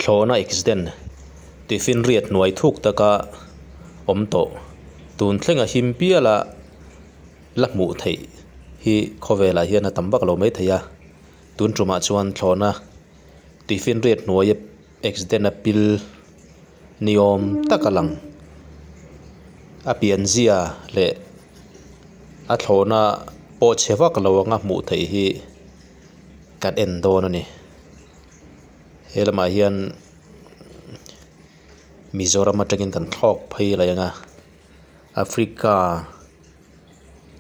Thlawhna accident tuifinriat hnuai thuk taka awm tawh tun thlenga him piala la hmuh theih hi khawvelah hian a tam vak lo maithei a tun tumah chuan thlawhna tuifinriat hnuaia accident a pil ni awm tak a lang a pianzia leh a thlawhna pawh chhe vak lo anga hmuh theih hi kan en dawn a ni he lamah hian Mizoram atangin kan thlawk phei leh ang a Africa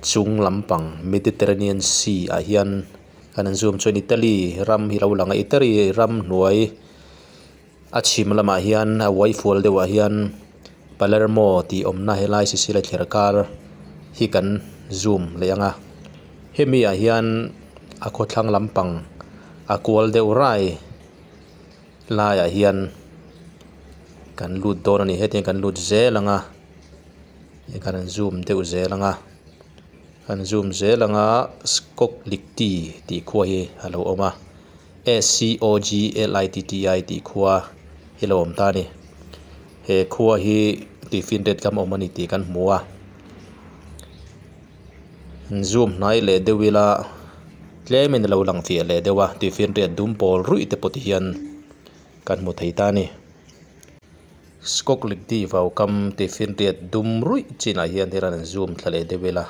chung lampang Mediterranean Sea ah hian kan han zoom chuan Italy ram hi lo lang a Italy ram hnuai a chhim lamah hian a uai fual deuh ah hian Palermo tih awmna helai Sicily thler kar hi kan zoom leh ang a hemi ah hian a khawthlang lampang a kual deuh rai laiah hian kan lut dawn a ni hetiang kan lut zel ang a kan han zoom deuh zel ang a kan zoom zel ang a Scoglitti tih khua hi a lo awm a S C O G L I T T I tih khua hi lo awm ta a ni he khua hi tuifinriat kam awm a ni tih kan hmu a zoom hnai leh deuh ila tlemin a lo lang fiah leh deuh a tuifinriat dum pawl ruih te pawh ti hian kan hmu thei ta a ni. Scoglitti vau kam tuifinriat dum ruih chinah hian thil an zoom thla leh deuh ila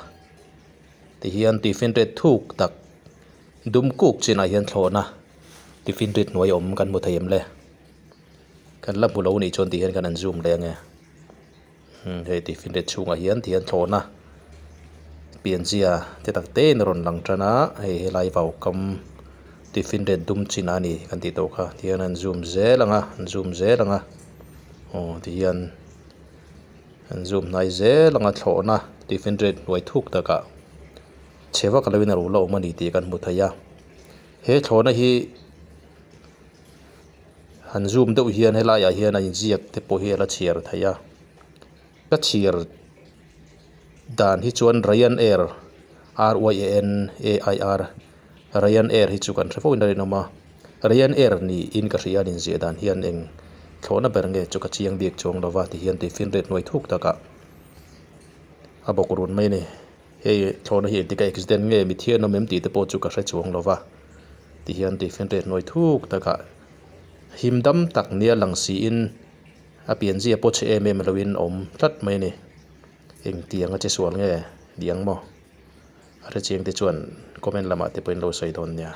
tihian tuifinriat thuk tak dum kuk chinah hian thlawhna tuifinriat hnuai awm kan hmu thei em le kan la hmu lo nih chuan tihian kan han zoom leh ange. Hei tuifinriat chhungah hian tihian thlawhna pianzia te tak te in a rawn lang tan a hei helai vau kam tuifinriat dum chin a ni kan tih tawh kha tihian an zoom zel ang a an zoom zel ang a aw tihian an zoom hnai zel ang a thlawhna tuifinriat hnuai thuk takah chhe vak lovin a lo la awm a ni tih kan hmu thei a he thlawhna hi. Han zoom deuh hian helaiah hian a inziak te pawh hi a la chhiar theih a ka chhiar dan hi chuan Ryan Air R Y A N A I R Ryan Air hi chu kan hre fo in a rinawm a Ryan Air niin ka hria an inziah dan hian eng thlawhna ber nge chu ka chiang bik chuang lo va tihian tuifinriat hnuai thuk takah a bawk run mai a ni hei thlawhna hi engtik a accident nge mithian awm em tih te pawh chu ka hre chuang lo va tihian tuifinriat hnuai thuk takah. Him dam tak nia lang siin a pianzia pawh chhe em em loin a awm tlat mai a ni. Engtiang a che sual nge ni ang maw? A hrechiang te chuan comment lamah te pawhin lo sawi dawn nia.